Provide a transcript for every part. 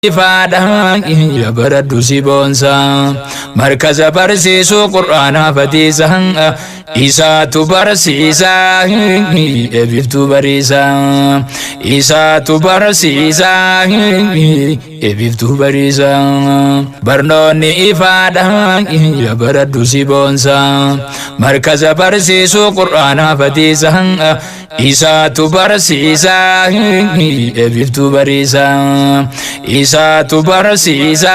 Ifaadha baradhu si boonsa markaza barsiisuu qur'aanaa fatiisa isaatu barsiisa ebiftuu bariisa isaatu barsiisa ebiftuu bariisa barnoonni ifaadha baradhu si boonsa markaza barsiisuu qur'aanaa fatiisa isaatu barsiisa ebiftuu bariisa isaatu barsiisa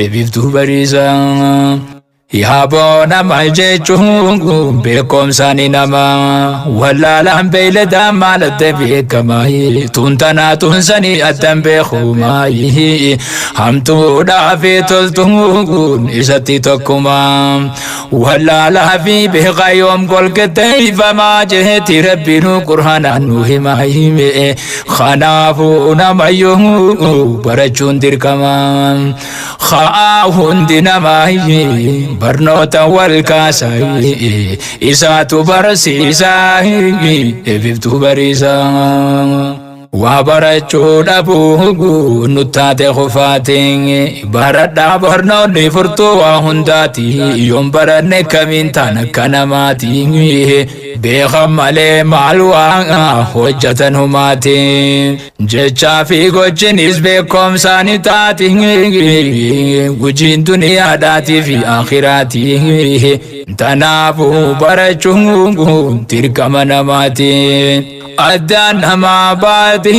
ebiftuu bariisa. Yaaboo nama jechuun beekumsaan nama wallaalaan beeyladaan maalatte beekama tuntanaa tunsanii addan beekuma hamtuudhaa fi toltuun isatti tokkuma wallaalaa fi beekaa yoom golgette ifamaa jeeti rabbiinuu qur'aanaan nu hima hime kanaafuu namayyuu barachuun dirqama haa hundi namaa barnoota wal kaasa isaatu barsiisa ebiftuu bariisa. Waa barachuu dhabuu nuttaate kufaatiin baradhaa barnoonni furtuu waa hundaati yoon baranne kamiin taan akka namaati beekan malee maal waa hojjetan humaati jechaa fi gochinis beekumsaani taati gujiin duniyaadhaatii fi akhiraati tanaafuu barachuun dirqama namaati. Addaan namaa baati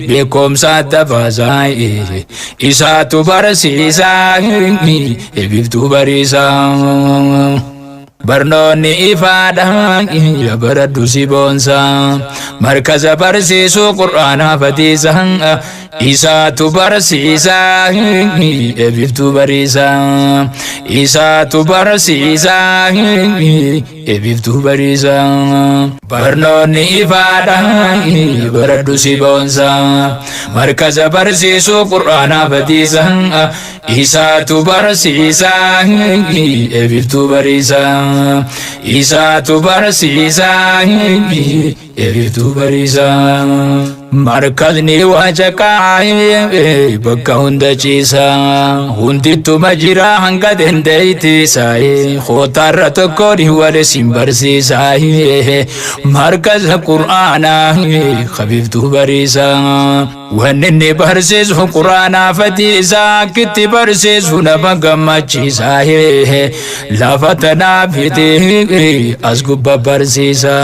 beekumsa adda baasaa isaatu barsiisa ebiftuu bariisa. Barnoonni ifaadha baradhu si boonsa markaza barsiisuu qur'aanaa fatiisa isaatu barsiisa ebiftuu bariisa isaatu barsiisa ebiftuu bariisa. Barnoonni ifaadha baradhu si boonsa markaza barsiisuu qur'aanaa fatiisa isaatu barsiisa ebiftuu bariisa isaatu barsiisa ebiftuu bariisa. Markazni waacaqaa bakka hunda ciisa hundittuma jira hanga dandeeytiisa kootaarra tokkoon wal isin barsiisa markaza qur'aanaa kabiftuu bariisa. Wanni inni barsiisu qur'aanaa fatiisa akkitti barsiisu nama gammachiisa lafa tanaa fiti as gubba barsiisa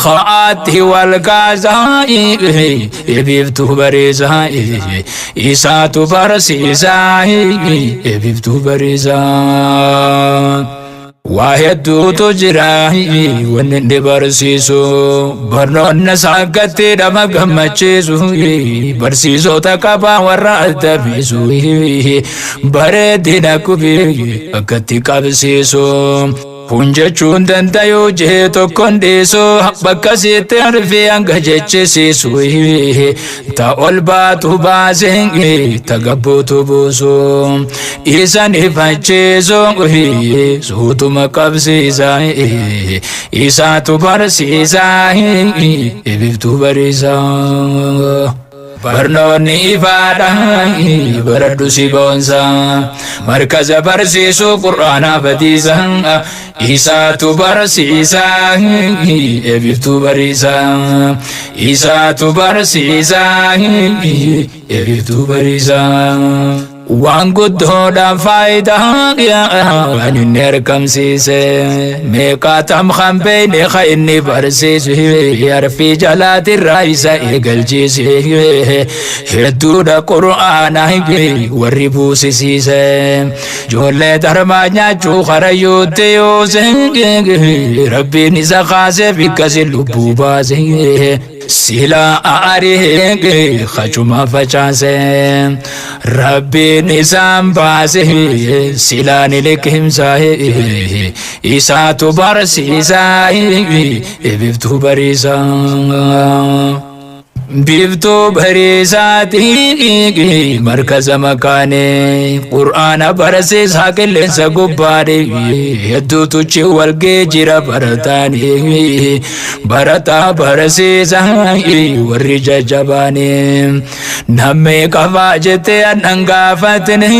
haatti wal kaasaa ebiftuu bariisa isaatu barsiisa ebiftuu bariisa. Waa hedduutu jira wanni inni barsiisu barnoonni isaa akkatti nama gammachiisu barsiisota qabaa warra adda biisu bareedina qubii akkatti qabsiisu. Kun jechuun dandayuu jee tokkoon dhiisu bakka sitti harfii hanga jechisiisu ta ol baatu baasee ta gabbuutu buusu isan ifachiisu suutuma qabsiisa isaatu barsiisa ebiftuu bariisa. Barnoonni ifaadha baradhu si boonsa markaza barsiisuu qur'aanaa fatiisa isaatu barsiisa ebiftuu bariisa isaatu barsiisa ebiftuu bariisa. Waan guddoodhaan faayidaa waan inni argamsiise meeqaatam kan beekne ka inni barsiise harfii jalaatirraa isa eegalchiise hedduudha qur'aanaa warri buusisiise ijoollee darmaa nyaachuu karayyuutti yoose rabbiin isa kaasee bikkasi lubbuu baase sila aaree kachuma facaase rabbiin isaan baase silaan liqimsa isaatu barsiisa ebiftuu bariisa. Biiftuu bariisaatii markaza makaanee qur'aana barsiisaa qilleensa gubbaadhe hedduutu chi walgee jira barataanii barataa barsiisaa warri jajjabaanii namni qafaa jettee annan gaafatne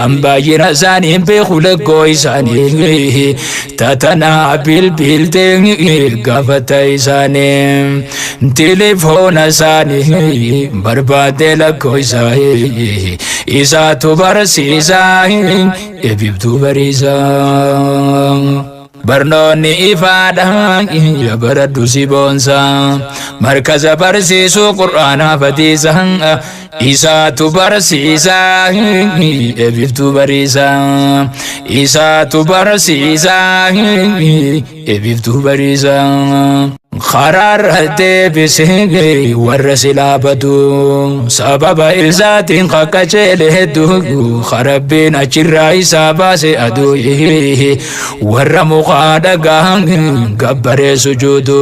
an baay'ina isaanii beeku lakkoo isaanii tatanaa bilbiltee gaafata isaanii tilifoona isaanii barbaadee lakkoo isaanii isaatu barsiisaa ebibtuu bariisaa. Barnoonni ifaadha baradhu si boonsa markaza barsiisuu qur'aanaa fatiisa isaatu barsiisaa ebiftuu bariisaa isaatu barsiisaa ebiftuu bariisaa. Karaarra deebisee warra silaa badu sababa isaatiin qaqqaceele hedduu karabbiin achirraa isaa baase aduu warra mukaa dhagaa gabbaree sujuudu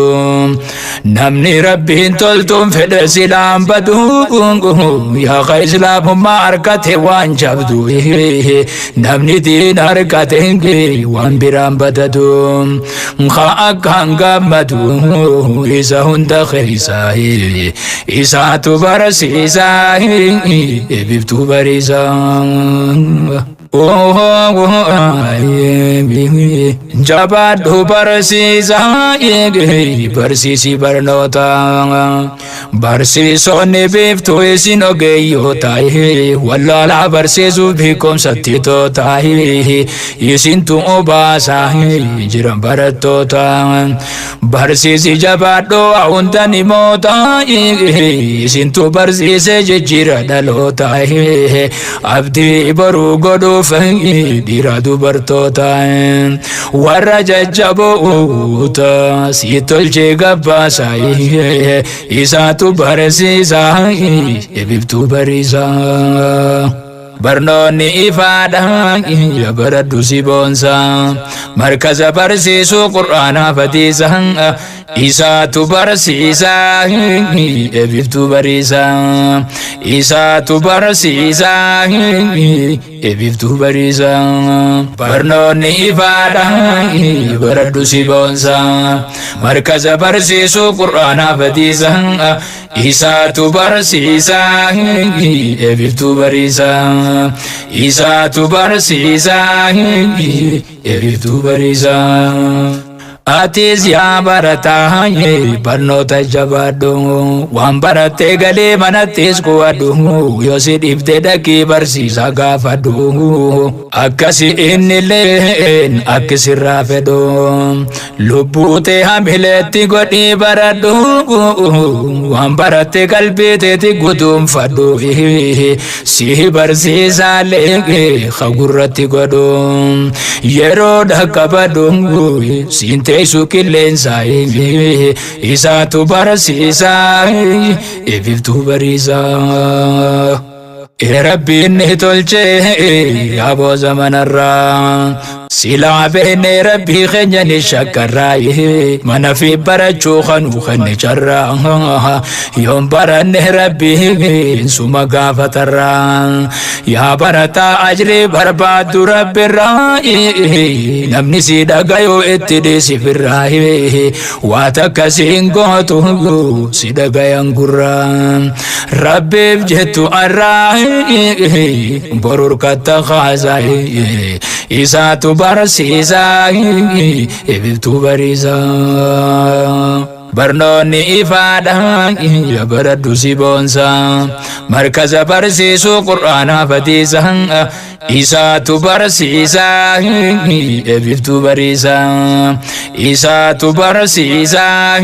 namni rabbiin toltuun fedhe silaan badu yaaqa islaamummaa harkate waan jabdu namni diin harkate waan biraan badadu haa akkaan gammadu isa hunda keessa isaatu barsiisaa ebiftuu bariisaa. Jabaadhu barsiisaa barsiisi barnoota barsiisonni biiftuu isin ogeeyyoota wallaalaa barsiisuuf beekumsatti toota isintu obaasaa jiran barattoota barsiisi jabaadhu hunda nimoota isintu barsiisee jijjiira dhaloota abdii boruu godhuuf dhiira dubartoota warra jajjaboota si tolchee gabbaasa isaatu barsiisa ebibtuu bariisaa. Barnoonni ifaadha baradhu si boonsa markaza barsiisuu qur'aanaa fatiisa isaatu barsiisaa ebiftuu bariisaa isaatu barsiisaa ebiftuu bariisaa. Barnoonni ifaadha baradhu si boonsa markaza barsiisuu qur'aanaa fatiisa isaatu barsiisaa ebiftuu bariisaa isaatu barsiisaa ebiftuu bariisaa. Atis yaa barataa barnoota jabaadhu waan barattee galee manattis qo'adhu yoo si dhibde dhaqii barsiisaa gaafadhu akkasi innilleen akki sirraa fedhu lubbuu tee hamileetti godhii baradhu waan baratte qalbii teeti guduunfadhu si barsiisaallee hagurratti godhu yeroo dhaqqabadhu siin teessu qilleensaa isaatu barsiisaa ibiftuu bariisaa. Rabbiin ni tolchee yaaboo zamanarraa silaa beeknee rabbii keenya ni shakkarraa mana fi barachuu kanuu kan carraa yoon baranne rabbii suma gaafatarraa yaa barataa ajrii barbaaddu rabbirraa namni si dhagayuu itti dhiisifirraa waa takka siin gootu si dhagayan gurraa rabbiif jettu arraa borur katta kaasaa isaatu barsiisaa ibiftuu bariisaa. Barnoonni ifaadha baradhu si boonsa markaza barsiisuu qur'aanaa fatiisa isaatu barsiisaa ebiftuu bariisaa isaatu barsiisaa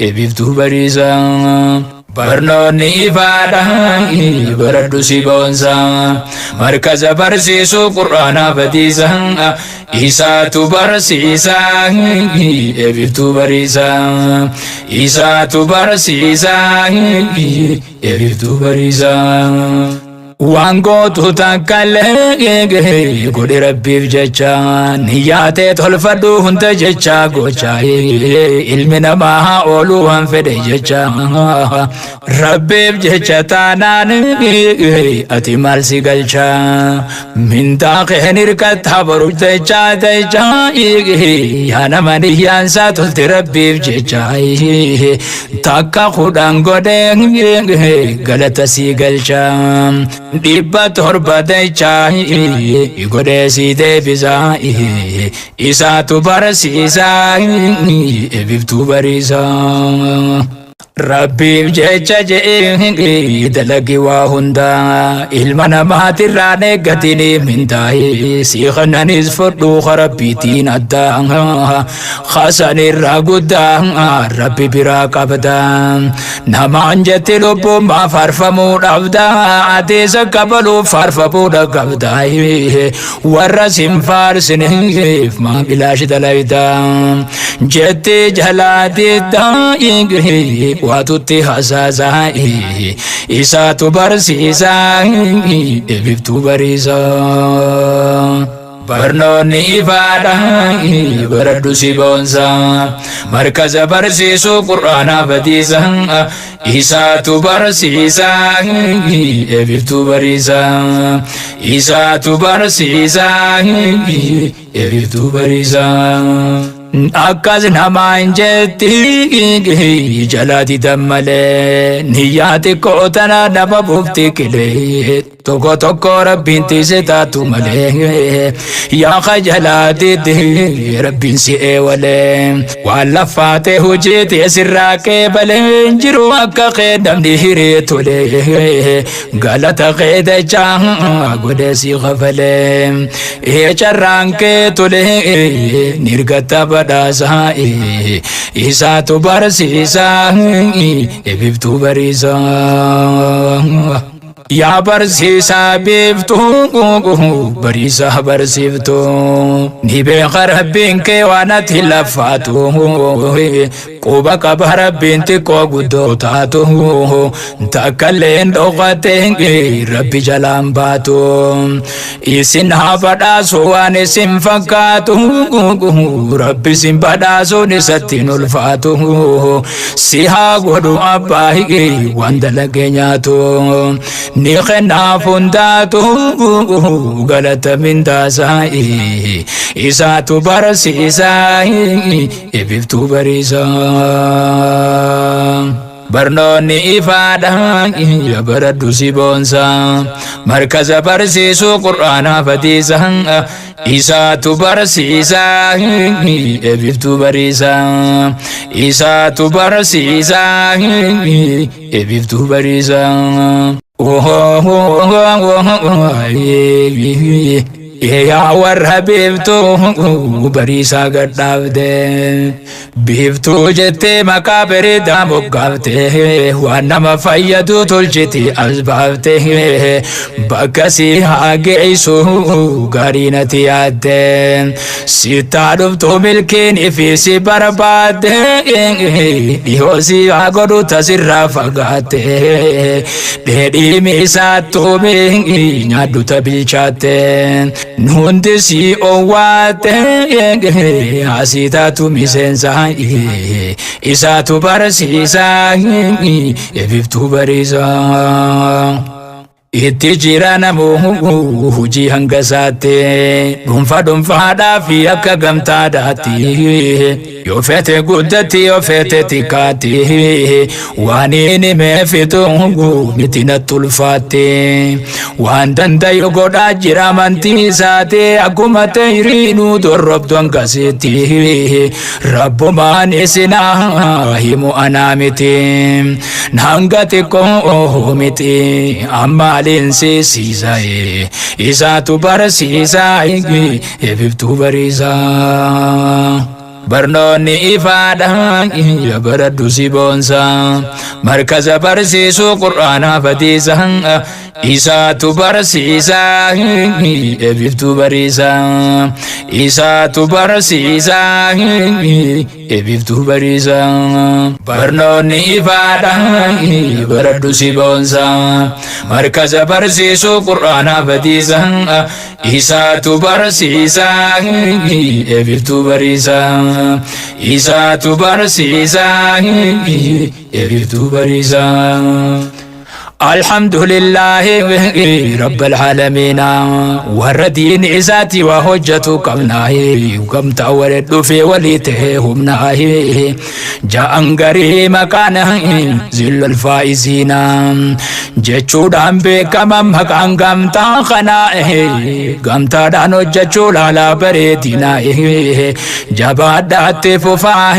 ebiftuu bariisaa. Barnoonni ifaadha baradhu si boonsa markaza barsiisuu qur'aanaa fatiisa isaatu barsiisaa ebiftuu bariisaa isaatu barsiisaa ebiftuu bariisaa. Waan gootu takkallee godhi Rabbiif jecha, niyyaatee tolfadhu hunda jecha gocha, ilmi namaa haa ooluu waan fedhe jecha. Rabbiif jecha taanaan ati maal si galcha? Mindaa keen hirkattaa boru jecha jecha. Yaa nama niyyaansaa tolte Rabbiif jecha, takka 10 godhee galata si galcha. 700 jecha godhee si deebisa. Isaatu barsiisa, ebiftuu bariisa. Rabbiif jecha je'ee dalagi waa hundaa, ilma namaatirraan eeggatini mindaa'e. Si kananis fudhu Rabbiitiin addaa, hasanirraa guddaa Rabbi biraa qabda. Namaan jetti lubbuun faarfamuu dhabda, ateessa kabaluuf faarfamuu qabda. Warra sin faarsineef maa bilaashi dalayda? Jetti jalaa diddaa waatutti hasaasaa. Isaatu barsiisaa, ebiftuu bariisaa. Barnoonni ifaadha, baradhu si boonsa. Markaza barsiisuu Qur'aanaa badiisa. Isaatu barsiisaa, ebiftuu bariisaa. Isaatu barsiisaa, ebiftuu bariisaa. Akkas namaan jetti jala didan malee, niyyaa xiqqoo tana nama buufti qilee. Tokko tokko Rabbiin tiise taatu malee, yaa kajalaa didde Rabbiin si eewalee. Waan laffaate hojii teessirraa qeebalee, jiru akka kee namni hiree tolee. Galata kee dachaa godhee si kafalee. Ee, carraan kee tolee, nirgata badhaasaa. Isaatu barsiisaa, ebiftuu bariisaa. Yaa barsiisaa biiftuu, bariisaa barsiiftuu, ni beeka Rabbiin kee waan ati laffaatu. Quba qaba Rabbiin xiqqoo guddoo taatu, takkalleen dhokate Rabbi jalaan baatu. Isin haa badhaasu waan isin fakkaatu, Rabbi isin badhaasuun isatti hin ulfaatu. Si haa godhu abbaa waan dalagee nyaatu, ni kennaaf hundaatu galata mindaasaa. Isaatu barsiisaa, ebiftuu bariisaa. Barnoonni ifaadha, baradhu si boonsa. Markaza barsiisuu Qur'aanaa fatiisa. Isaatu barsiisaa, ebiftuu bariisaa. Isaatu barsiisaa, ebiftuu bariisaa. Yaa warra biiftuu bariisaa gadhaabde, biiftuu jettee maqaa bareedaa moggaafte, waan nama fayyadu tolchiti as baafte. Bakka si haa geessu gaarii natti yaadde, sittaa dhuftu milkiin ifi si barbaadde. Dhihoo si haa godhu tasirraa fagaatte, dheedhii miisaattuumi nyaadhu ta bilchaatte. Hundi si owwaatte, asii taatu miseensa. Isaatu barsiisaa, ebiftuu bariisaa. Itti jira namuu hojii hanga isaatti, dhuunfaa dhuunfaadhaa fi akka gamtaadhaatti. Yoo feete guddatti, yoo feete xiqqaatti, waan inni meefitu miti natti ulfaatti. Waan dandayu godhaa jira amantii isaati, akkuma ta'iriinuu dorrobdu hangasitti. Rabbumaan isinaa himu anaa miti, hanga xiqqoo miti ammaaliin siisiisa. Isaatu barsiisaa, ebiftuu bariisaa. Barnoonni ifaadha, baradhu si boonsa. Markaza barsiisuu Qur'aanaa fatiisa. Isaatu barsiisaa, ebiftuu bariisaa. Isaatu barsiisaa, ebiftuu bariisaa. Barnoonni ifaadha, baradhu si boonsaa. Markaza barsiisuu qur'aanaa badiisaa. Isaatu barsiisaa, ebiftuu bariisaa. Isaatu barsiisaa, ebiftuu bariisaa. Alhamdulillahi Rabbil Aalamiina, warra diin isaati waa hojjetu qabnaa, gamtaa wali dhufee walii ta'ee humnaa ja'an garii maqaan zillul faa'iziina jechuudhaan beekama. Maqaan gamtaa kanaa gamtaadhaan hojjechuu laalaa bareedina, jabaadhaatti fufaa,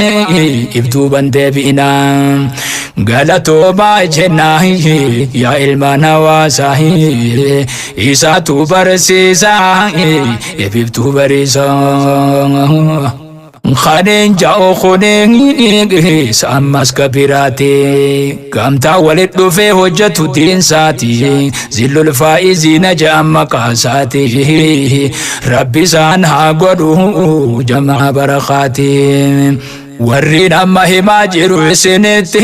ibduu deebi'ina, galatoomaa jennaa yaa ilmaan hawaasaa. Isaatu barsiisaa, ebibtuu bariisaa. Kaneen ja'u kuneen ammas kabiraati, gamtaa walit dhufee hojjetu diinsaati, zillul faa'iziina ja'an maqaasaati. Rabbi isaan haa godhu jamaa barakaati. Warri amma himaa jiru isinitti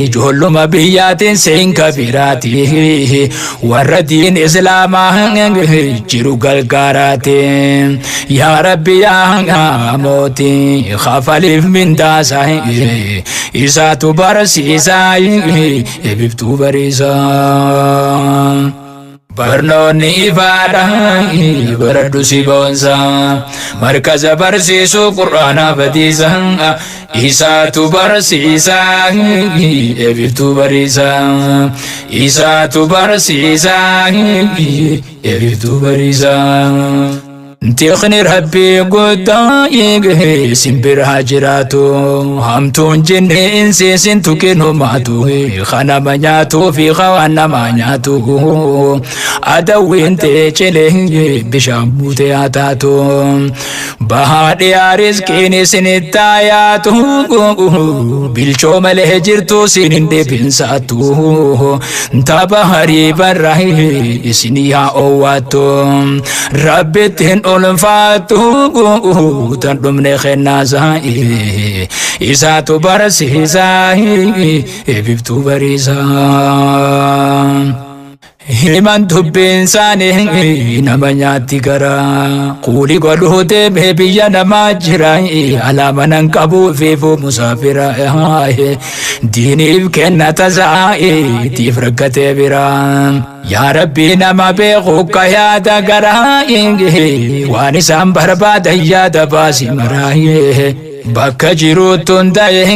ijoolluma biyyaatiin seen kabiraati, warra diin islaamaa jiru gargaaraati. Yaa Rabbi, yaa mootii, kafaliif mindaasaa. Isaatu barsiisaa, ebibtuu bariisaa. Barnoonni ifaadha, baradhu si boonsaa. Markaza barsiisuu qur'aanaa badiisaa. Isaatu barsiisaa, ebiftuu bariisaa. Isaatu barsiisaa, ebiftuu bariisaa. Tiqni Rabbii guddaa simbira jiraatu, hamtuun jinni insiisin tuqinu maatu, kanama nyaatuu fi waan nama nyaatu, adawwiin ta'e cilee bishaan buutee haa taatu, bahaa dhiyaa rizqiin isinitti haa yaatu, bilchoo malee jirtu isin hin dhibinsaatu, tapha harii barraa isinii haa oowwaattu, Rabbitti hin ulfaattu tan dhumne kennaasaa. Isaatu barsiisaa, ebibtuu bariisaa. Himan dubbiin isaanii nama nyaatti, gara kuuli godhuu deemee biyya namaa jira, alaama nan qabuu fiifuu musaafira, diiniif kenna tasaa tiif rakkatee bira. Yaa Rabbi, nama beeku ka yaada garaa, waan isaan barbaadan yaada baasi maraa, bakka jiruutti hundaa'e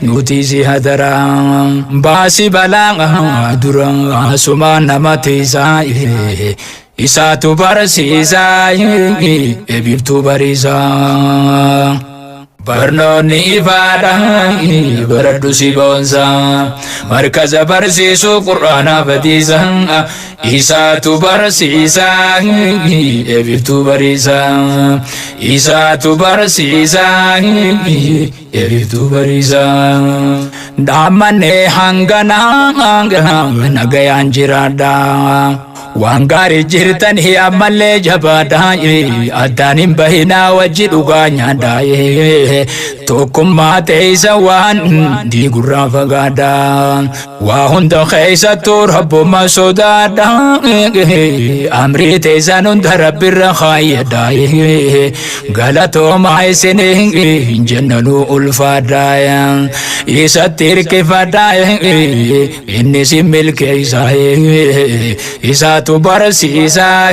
nuti si hadaraa, baasi balaa dura sumaan nama tiisaa. Isaatu barsiisaa, ebibtuu bariisaa. Barnoonni ifaadha, baradhu si boonsaa. Markaza barsiisuu qur'aanaa badiisaa. Isaatu barsiisaa, ebibtuu bariisaa. Isaatu barsiisaa, ebibtuu bariisaa. Dhaammannee hanganaa nagayaan jiraadha. Waan gaarii jirtanii ammallee jabaadha. Addaan hin bahinaa, wajji dhugaa nyaadha. Tokkummaa teessa waan diigurraa fagaadha. Waa hunda keessattuu Rabbuma sodaadha. Amrii teessan hunda Rabbirra kaayyadha. Galatoomaa isinii jennanuu ulfaadha. Isatti hirkifadha. Inni si milkeessa. Isaatu barsiisaa,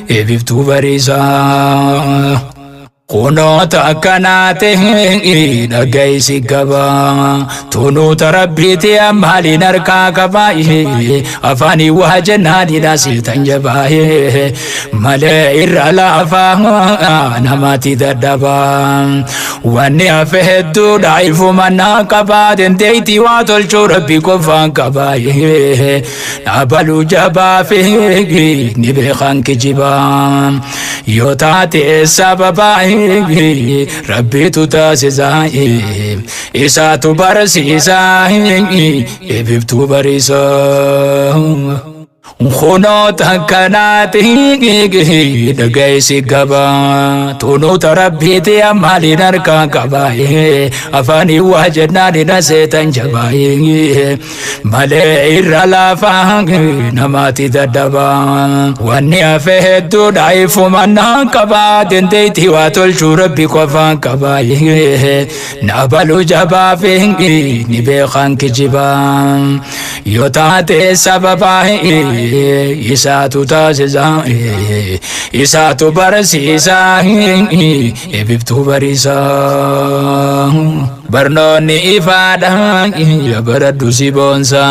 ebibtuu bariisaa. Kunoota akkanaa ta'e dhagaysi qaba. Tunuuta Rabbiiti maaliin harkaa qaba. Afaanii waa jennaanidha seetan jabaa. Malee irra laafaa namatti dadhaba. Wanni hafe hedduudha, ifuma naa qaba. Dandeettii waa tolchuu Rabbi qofaan qaba. Dhaabaluu jabaa fi ni beekan kijiba. Yoo taate sababa Rabbiitu taasisa, isaatu barsiisa, ibiftuu bariisa. Kunoo takkanaati dhagaisi gaba, tunuuta rabbiiti ammaaliin harkaa qaba, afaanii waa jennaan hina seetan jabaa malee irra laafaa namaati dadhaba. Wanni hafe hedduudha ifumannaa qaba, dandeettii waa tolchuu rabbi qofaan qaba, nabalu jabaa fi ni beekan kijiba yoo taate sababa isaatu taasisa, isaatu barsiisa, ibiftuu bariisa. Barnoonni ifaadha, baradhu si boonsa,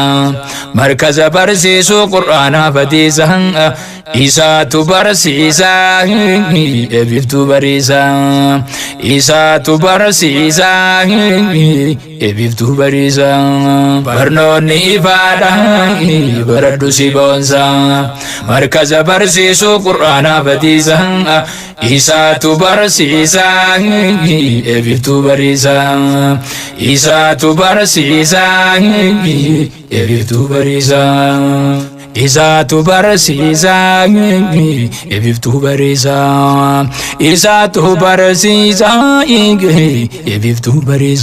markaza barsiisuu qur'aanaa fatiisa, isaatu barsiisa, ibiftuu bariisa, isaatu barsiisa, ibiftuu bariisa. Barnoonni ifaadha, baradhu si boonsa, markaza barsiisuu qur'aanaa fatiisa, isaatu barsiisa, ibiftuu bariisa, isaatu barsiisa, ibiftuu bariisa, isaatu barsiisa, ibiftuu bariisa, isaatu barsiisa, ibiftuu bariisa.